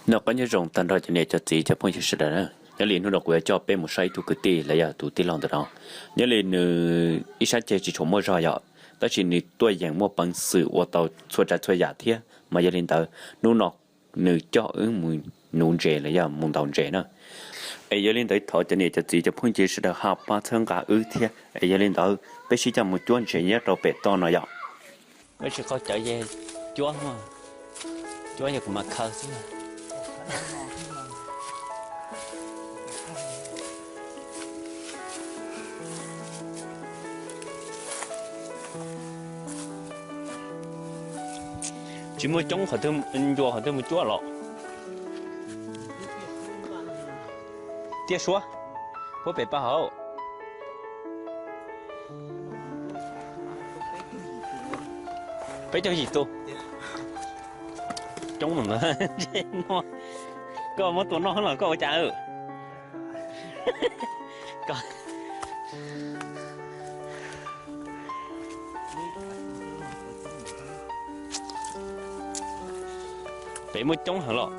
Noj qab nyob zoo tag nrho cov niam cov txiv cov phooj ywg sawv daws na. Nyob li hnub no kuv yuav coj peb mus saib ib tug kwv tij los yog tus tij laug ntawm no. Nyob li nws ib sab ceg tsis tshua muaj zog yom, tab sis nws tuaj yeem muaj peev xwm ua tau txhua tsav txhua yam thiab. Mas yog li ntawd hnub no nws coj wb mus nuv ntses los yog mus ntaus ntses na. Es yog li ntawd thov cov niam cov txiv cov phooj ywg sawv daws ho pab txhawb nqa wb thiab. Es yog li ntawd peb sib coj mus cuab ntses nyob rau pem toj no yom. Wb tsis qaug cawv, cuab, cuab yog kuv mam khaws xwb. Tsis muaj coob qhov twg, ncua qhov twg mus cuab los? Tiaj suab puag pem paj hauv. Peb caug yim tus. Coob mus ntag. Koj muab tua noj los koj ua cas? Pem muaj coob heev los.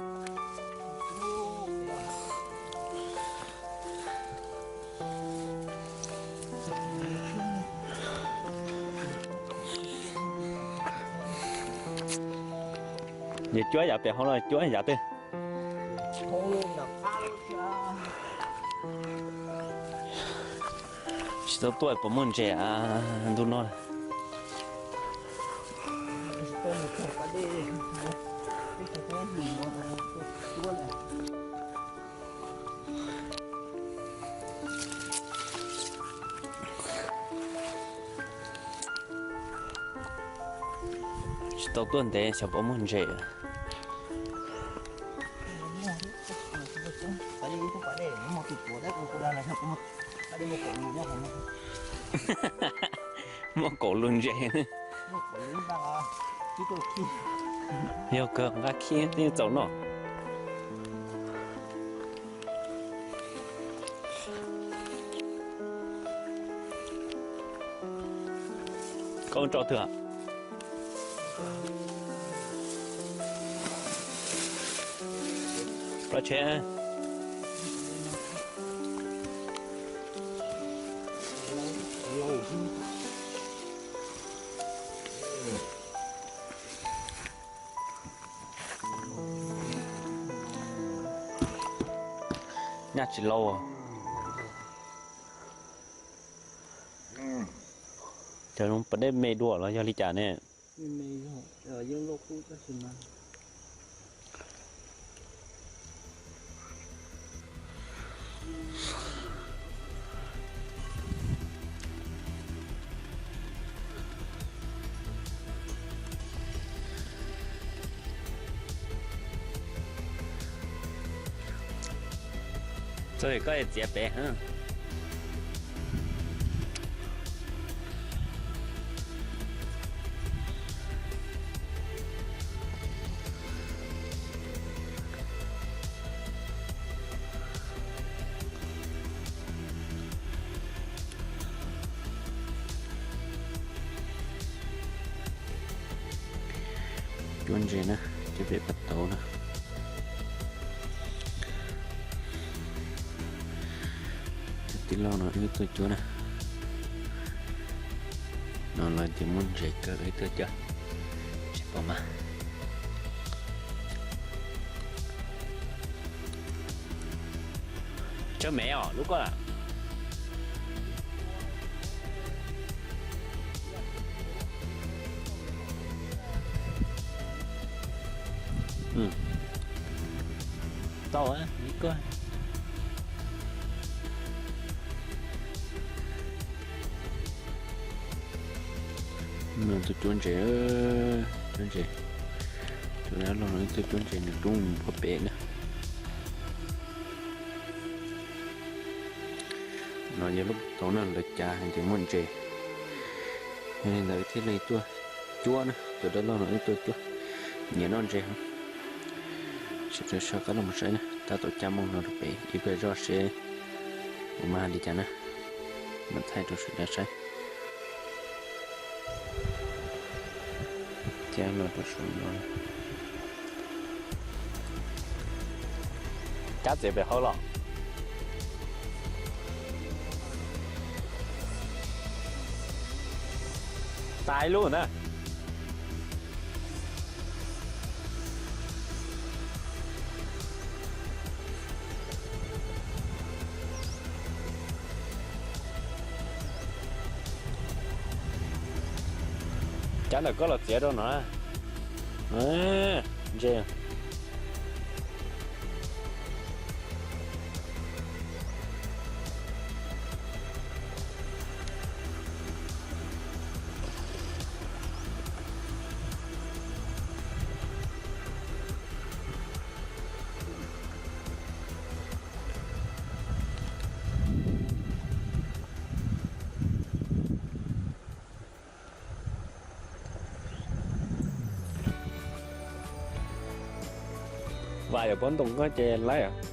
Yog cuab yav pem hauv los cuab yav twg? Tsis tau tuaj puas muaj ntses ntu no. Tsis tau tuaj ntev xyov puas muaj ntses. Muaj kaum lub ntses. Yog kawg nqa khib twb txaus noj. Koj ua rau twg? Plaub tsheb. Nyaj tsis laus. Cov pas dej me dua los yog li cas ne? Txog koj txiav pem. Cuab ntses na, cuab pem pab tauv na. Tus tij laug no wb tuaj cuab na. No lawv tias muaj ntses kawg wb tuaj cuab, tsis pom mas. Tsawb mev os lub koj. Tau ib koj. Tuaj cuab ntses, cuab ntses. Tus dab laug no tuaj cuab ntses nws rub mus puag pem na. No yog lub tauv na, lawv cav hais tias muaj ntses, yog li ntawd thiaj li tuaj cuab na. Tus dab laug no wb tuaj cuab, nyiam noj ntses heev. Sawv daws sawv qab los mus saib na, tab tom caij mooj no rau pem ib pliag zoj seb kuv mam hais li cas na, mam thaij rau sawv daws saib. Thiab no rau saum no. Cab txiav pem hauv los. Tag ib lub na. Cab ntawm koj los txiav rau no. Ntse. Vam yuav pob ntoo koj ces laib os.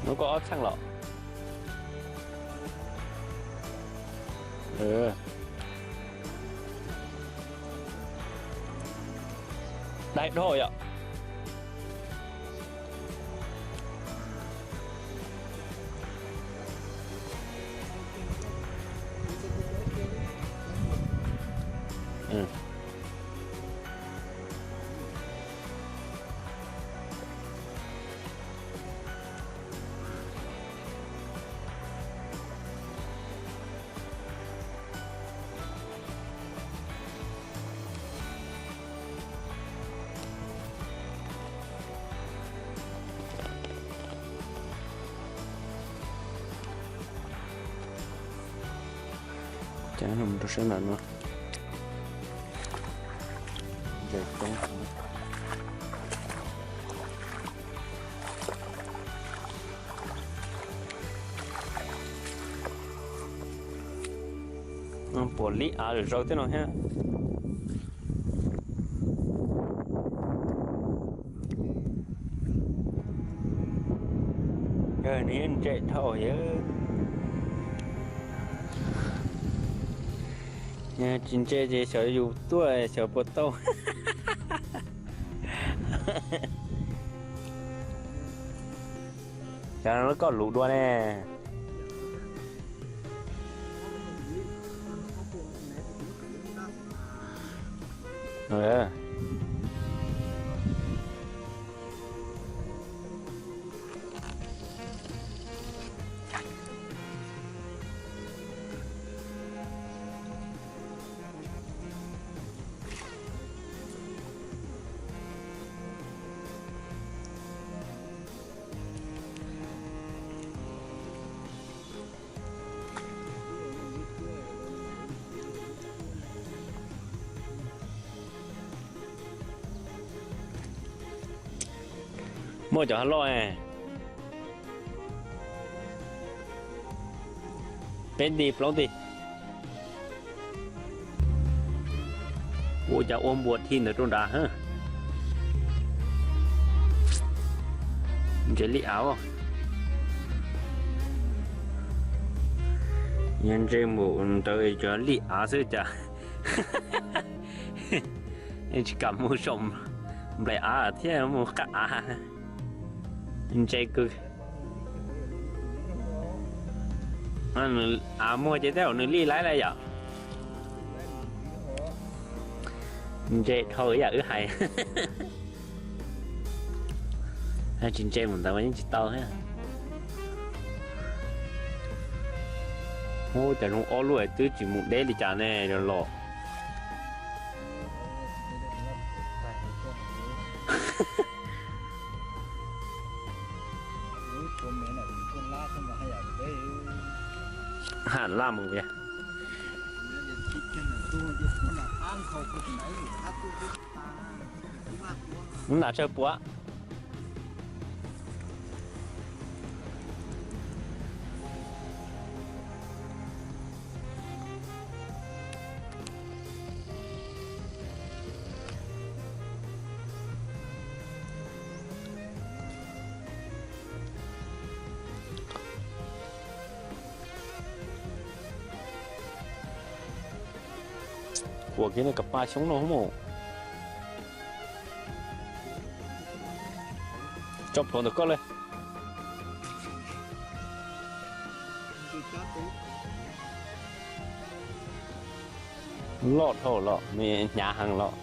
Muab koj ob txheej los. Dai dhau yom. Cab rau sab nram no. Ntses coob. Puas li av lawm zaus thiab no thiab. Yog nws ntse dhau yog. Yog tsis ntse ces xyov yus tuaj xyov puas tau. Cov no koj luv dua ne. Muaj cov loj, peb nti plaub nti. Ua cas ua npuas thi ntawd rau nrad. Ntses li av. Yog ntses npaum ntawd cov li av xwb cas. Tsis kam mus saum nplaim av thiab mus qab av. Ntse kawg. Av muag ces tej zaum nws lij laib lawm yom. Ntse dhau yam wb hais. Tsis ntse mus ntawd mas yeej tsis tau thiab. Ub, cas zoo ob lub twb tsis mus deb li cas ne los. Ham laj mus yog. Lub nas tsawg puas? Ua kiag nej ka pa xyoob no mus. Tso plhuav ntawm koj li. Loj dhau los, hnyav heev los.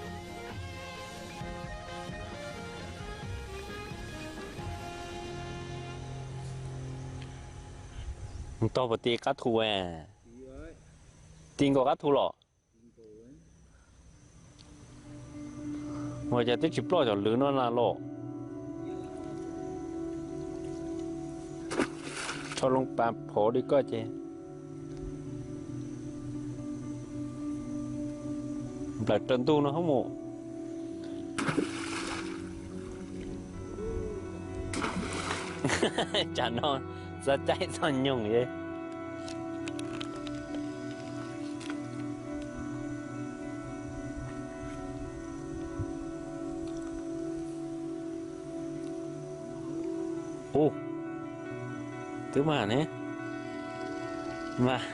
Tog puas ti qab thu? Ti nkaus qab thu los? Ua cas twb tsis ploj cov lwm no na los? Tso loo pas phov li koj ces. Nplawm raws ntug no hoob mus. Tsam no txog caij txog nyoog li. Ub, twb mag ne. Mas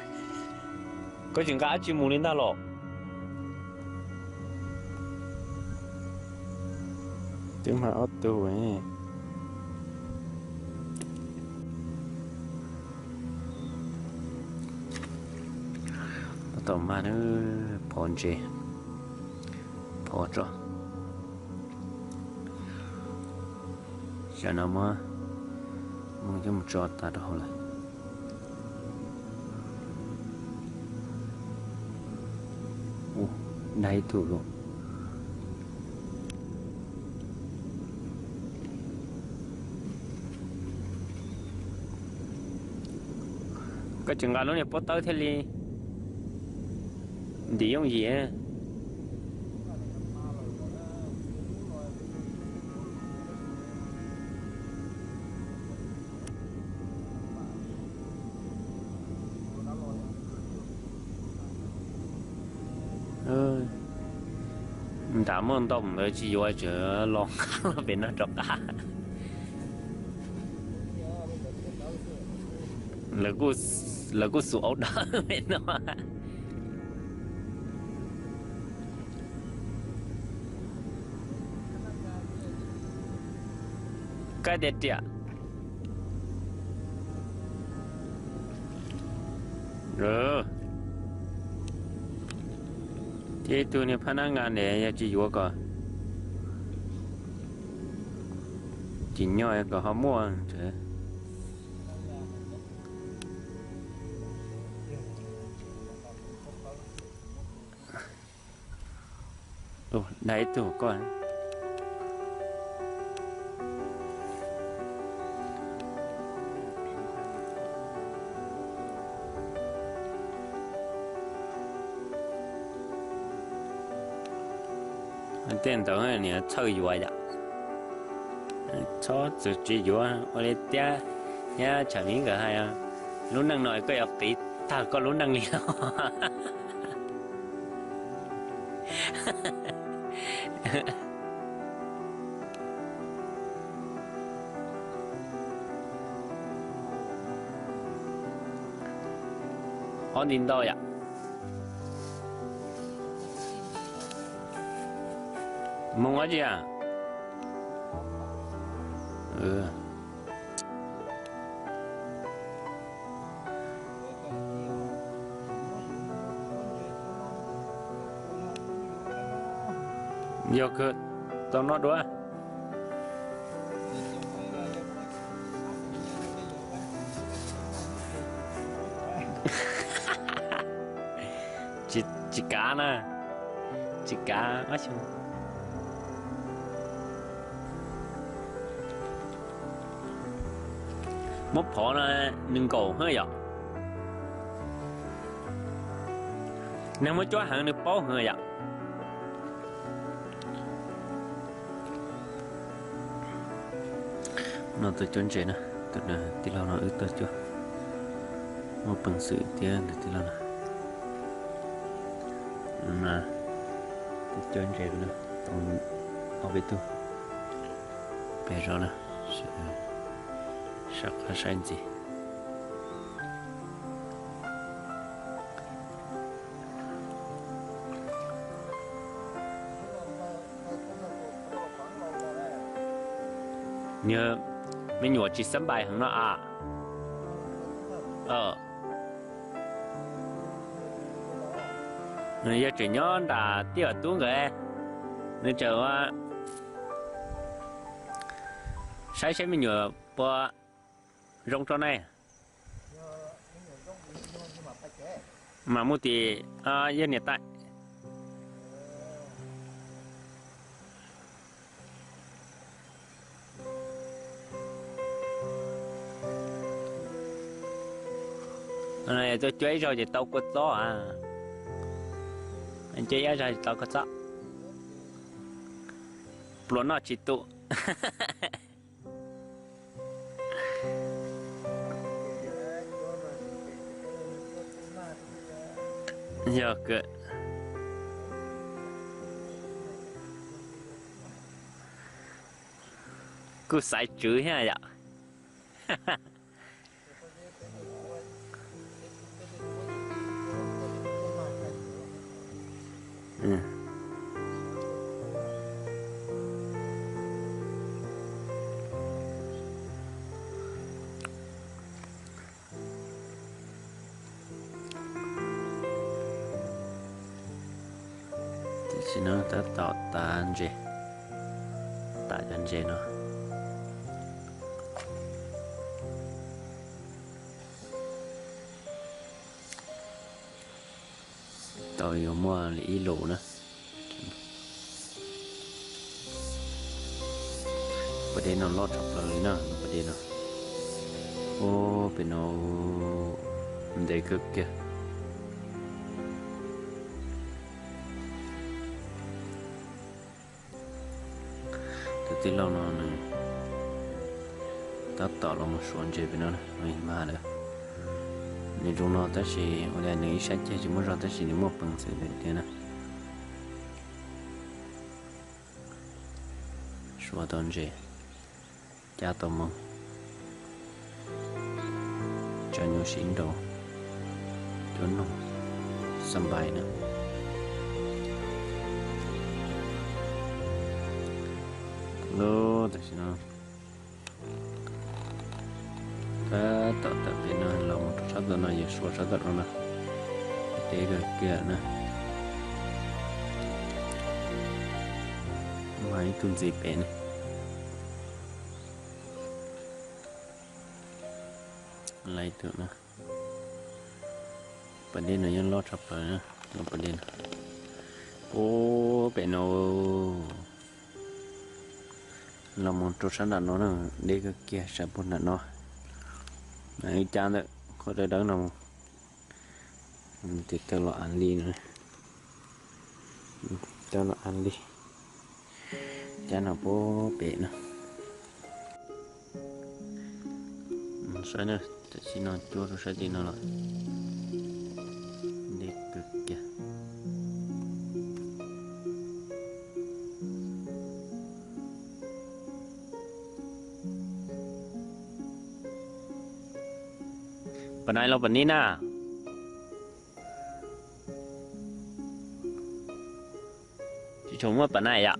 koj tsis nqa dab tsi mus li ntag los? Twb mag ob tug. Tab tom mag, phov ntses, phov tso. Tsam no muab mus coj mus tso tas rau hauv lawm. Ub, dag ib tug lawm. Koj tsis nqa lub niag pob tawb thiaj li ntim yooj yim. Nram muaj ntoo ntawd tsis yuav, tseem los nqa los pem no rov qab. Lawv kuj xum aub dawb pem no. Kab tias riam. Thiab ib tug niag phab nab nga ntes yog tsis yuav kom tsim nyog kom ho muaj. Dag ib tug koj. Tej ntawd niam txhawj yuav yom. Txhob txwm tsis yuav ua li tiab, thiab tsam li nkawd hais, lub neej no koj yuav qiv tag koj lub neej li. Ob nti ntau yom. Moo dab tsi a? Yog kawg, tau noj dua. Tsis kav na, tsis kav ob xyoo. Muab phov no nws nkaum hab yom. Neeg muab cuab heev nws paub heev yom. No tuaj cuab ntses na, tus tij laug no wb tuaj cuab, muaj peev xwm thiab tus tij laug no. Tuaj cuab ntses no, ob peb tug pem zos na, sawv qab saib ntxiv. Nws me nyuam tsis xab npais heev no a. Nws yog tseem nyob nram Tij Vam Tub nkawd, nws tseem ua saib saib me nyuam puas zoo rau ne. Mas mus tim yawg niam tais. Tuaj cuab ib zaug ces tau kua txob a. Cuab ib zaug ces tau kua txob. Pluas noj tsis tu. Yog kawg. Kuj xaiv tswv thiab yom. Tam sim no tab tom tav ntses, tav cov ntses no. Tau yuav muaj li ib lus na. Pas dej no loj tshaj plaws li na, pas dej no. Ub, pem no ntev kawg kiag. Tus tij laug no nws tab tom los mus suav ntses pem no, mas lawm. Nws zoo no tab sis ua li nws ib sab ceg tsis muaj zog tab sis nws muaj peev xwm thiab na. Suav tau ntses, cab tau moo, tsa nyuj siv nraud, cuab noog, xab npais na. Lub tam sim no tab tom tawm pem no los mus rau sab tom no, yog suav sab tom no na, deb kawg kiag na. Muaj ib tug ntxiv pem ne. Lawv tus na, pas dej no yeej loj tshaj plaws na, pas dej no. Ub, pem no los mus rau sab nram no na, deb kawg kiag sab puag nram no. Wb cab ntawm qhov dawb dawb no mus, tes taw los av li no, cab los av li, cab no puag pem no. Saib na, tam sim no cuab rau sab tim no los deb kawg kiag. Pas nais los pas nib na? Tsis tshua muaj pas nais yom.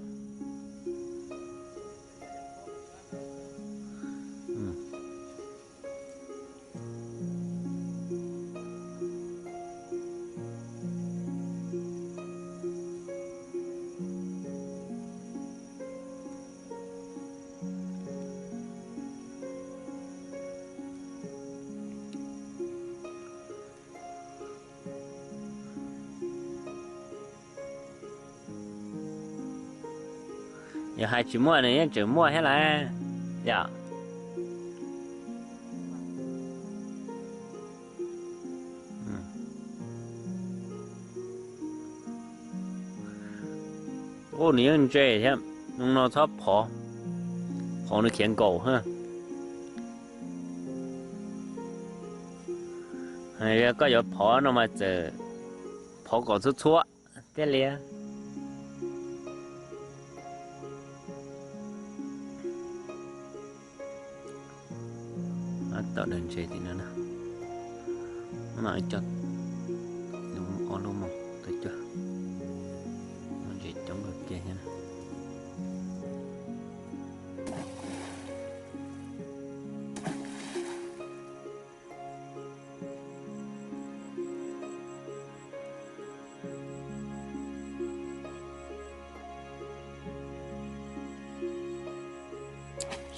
Yog hais tsis muaj nws yeej tseem muaj thiab lawm yom. Ub, nws yeej ntse thiab, no txhob phov, phov nws khiav nkaum ha. Koj yuav phov no mas txawm phov kom txhua txhua thiaj li. Tawm daim ntses tim no na, no cov ob lub mos tawm cuag, ntses coob kawg kiag thiab na.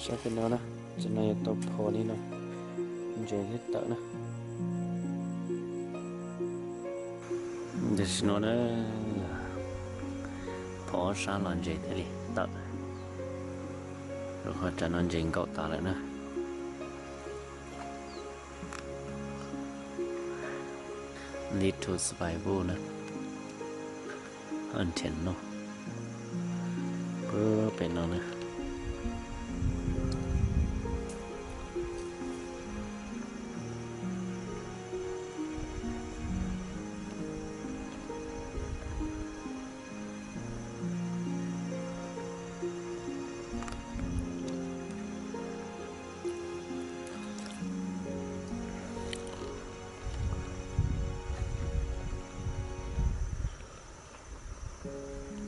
Saib pem no na, tam sim no yuav tau phov li no, ntses thiaj tawm na. Tam sim no na, phov ob sab los ntses thiaj li tawm, rau qhov tsam no ntses nkaum tas lawm na. Need to survival na. Nrhiav noj pem no na.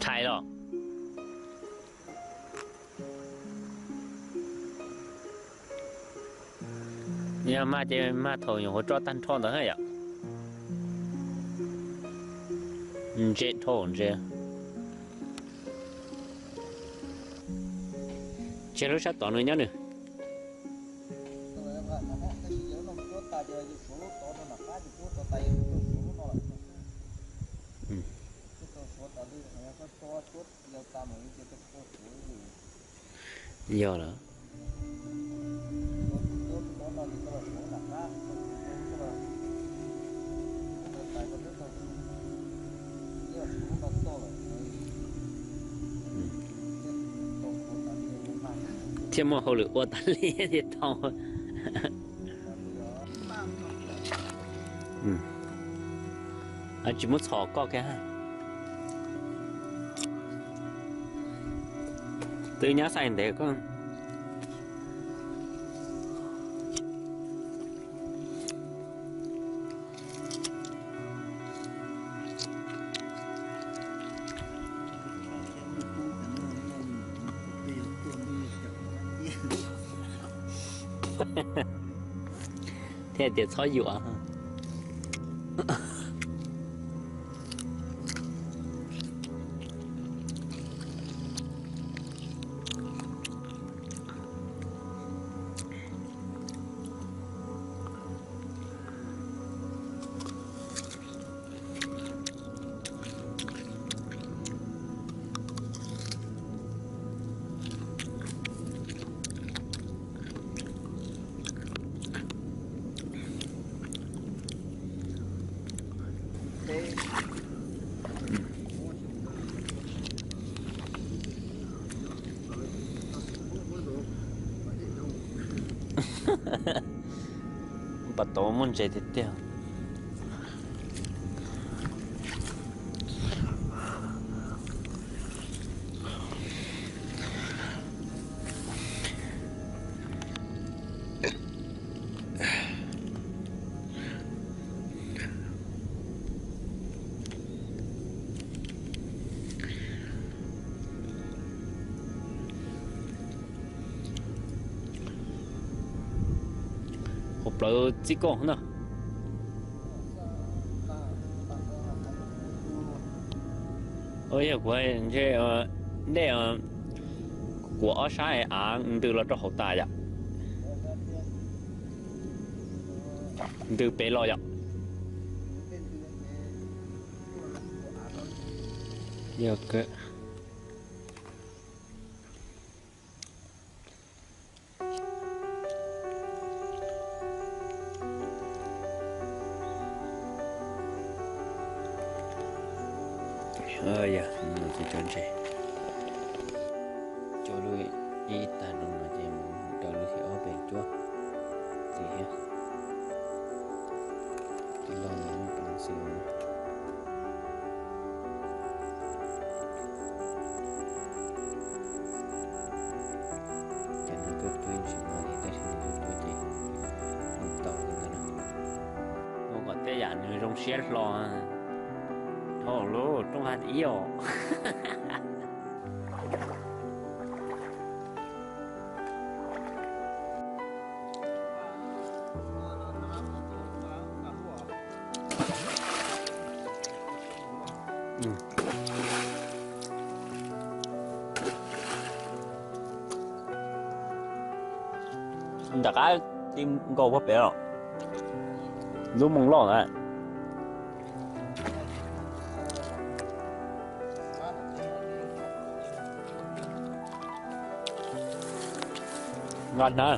Rhais los? Yog mag ces mag thaum nyuam qhuav tso tag nrho ntawd yom. Ntse dhau ntse. Tseg lub sab tod nws nyob nws. Yog lawm. Thiaj muaj hauj lwm ua tas li thiaj tau. Tsis muab txhom koj kiag. Twb nyab xais ntev koj. Thiaj tias txhob yuam. Pas tau muaj ntses tiag tiag. Hauv plawv txij kauj na. Yog kuv ntshe dej kuav ob sab av ntws los rau hauv tas yom. Ntws pem los yom. Yog kawg. Yog, cov ntses. Xwb. Cov no tuaj tuaj ntsis no li, tab sis nws tuaj tuaj ces tau li ntawd na. Muaj kom tej yam nws zoo siab hlo. Dhau lub rooj haj ib os. Nram qab ti nkaus puag pem os, lub moo loj ntawd. Nqa hnav.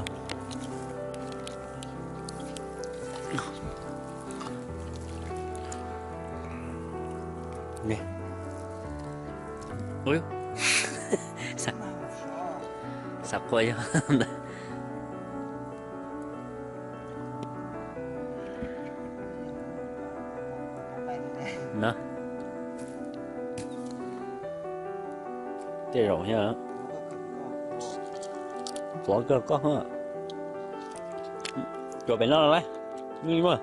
Xav qua yog ntawd. Tej zaum thiab. Tuav kawg koj. Tuav pem no los lawm. Nws muaj.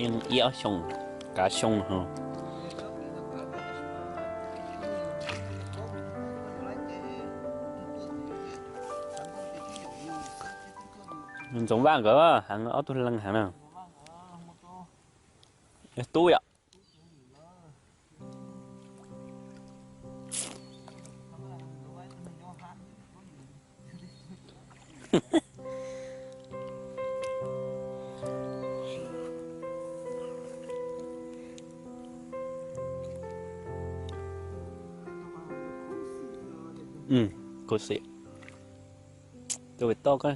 Yeej ib ob xyoos, kav xyoo no. Ntxoov Vaj nkawd heev, ob tug leeg heev na. Tub yom. Khuv xim. Tus pem toj koj.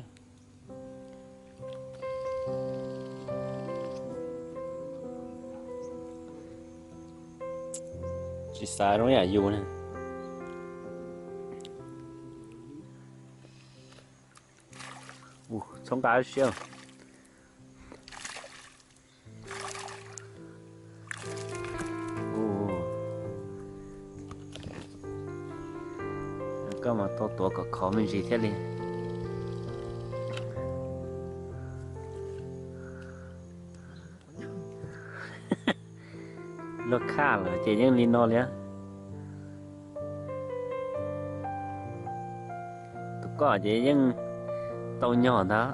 Tsis xav zoo yam yus na. Txhob nqa siab. Koj mas tau tuav kom khov me ntsis thiaj li. Luag khaj lawm ces yeej li no li. Tus koj ces yeej tau nyog ntag.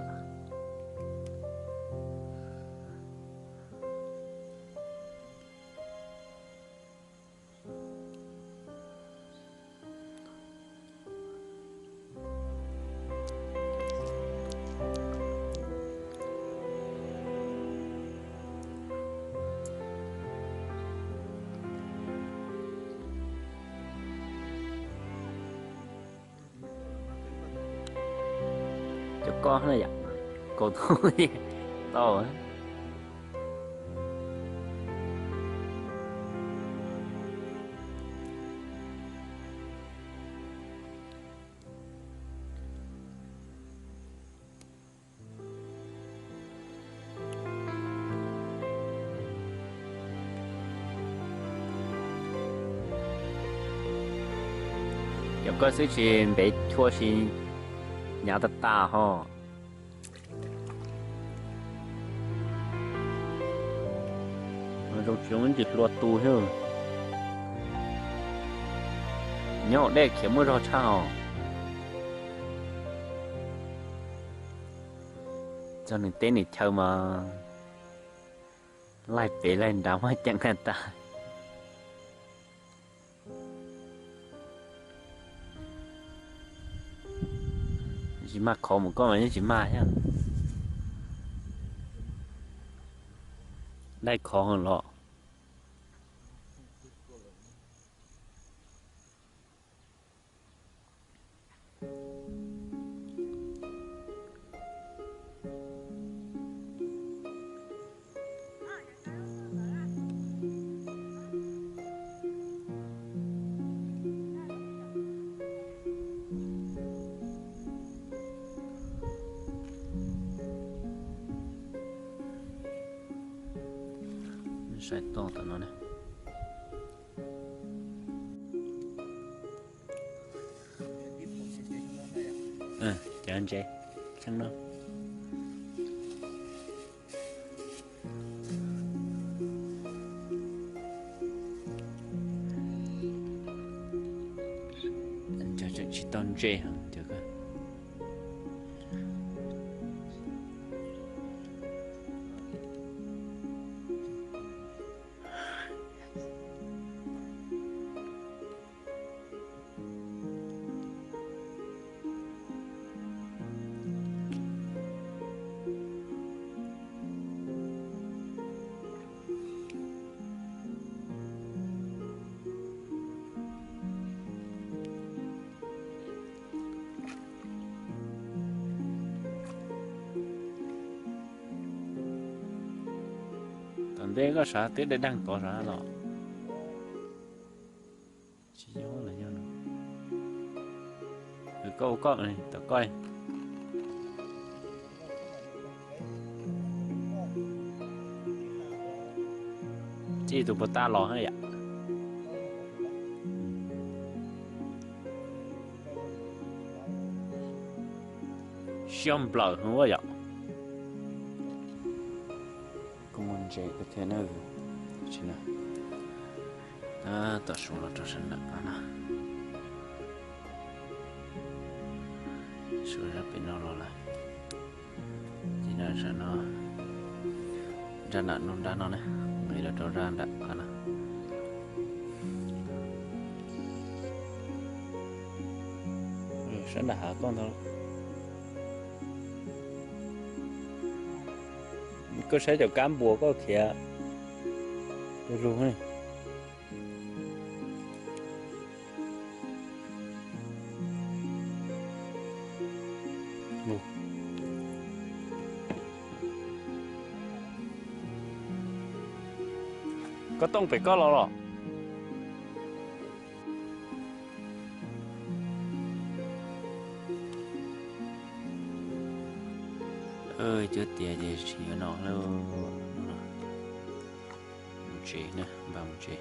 Cov koj na yom, kaus tau. Cov koj xwb tsis npev chua si hnyav tas tas ho. Zoo tsis zoo ntsis hlua tu thiab. Nyob hauv dej khiav muaj zog tshaj os. Txog nws teb nws chaw mas laig pem laig nrad muaj ceem tas. Tsis mag khov mus koj mas yeej tsis mag thiab. Laig khov los. Saib toj tom no na. Cov ntses xeeb no. Cov tseem tsis tau ntse heev cov ko. Tom ntej koj sav twb dai daag tod sav los. Tsis yog los yog no. Koj ua koj, tom koj. Txij tus puas tag los yom. Siab nplawm heev yom. Kuj muaj ntses thiab na. Tam sim no tab tom su los rau sab nram no. Su sab pem no los lawm. Ces no, nrab nram no, nrab no na, nqis los rau nrab nram qab no. Sab nram hav koj ntag. Koj saib cov kab npua koj khiav lug. Koj tooj pem koj los los. Cuab tias ces tsis yuav no lawm. Mus tsev na, npaj mus tsev.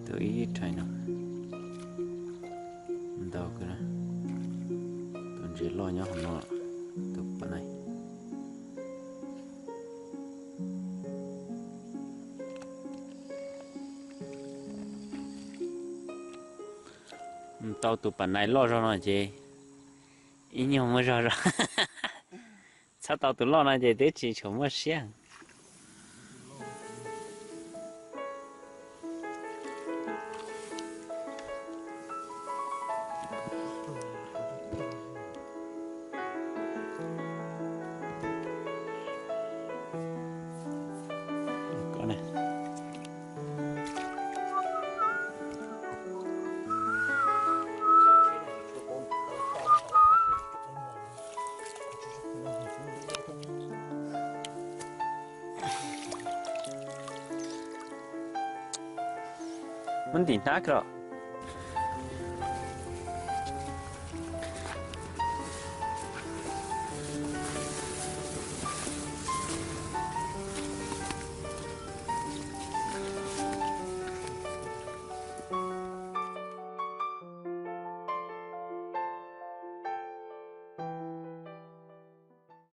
Tus ib rhais no ntau kawg na. Tus ntses loj nyob hauv no, tus pas nais. Tau tus pas nais loj zog no ces ib nyuag muaj zog zog. Txhob tau tus loj no ces twb tsis tshua muaj siab. Muab ntim hnab ko.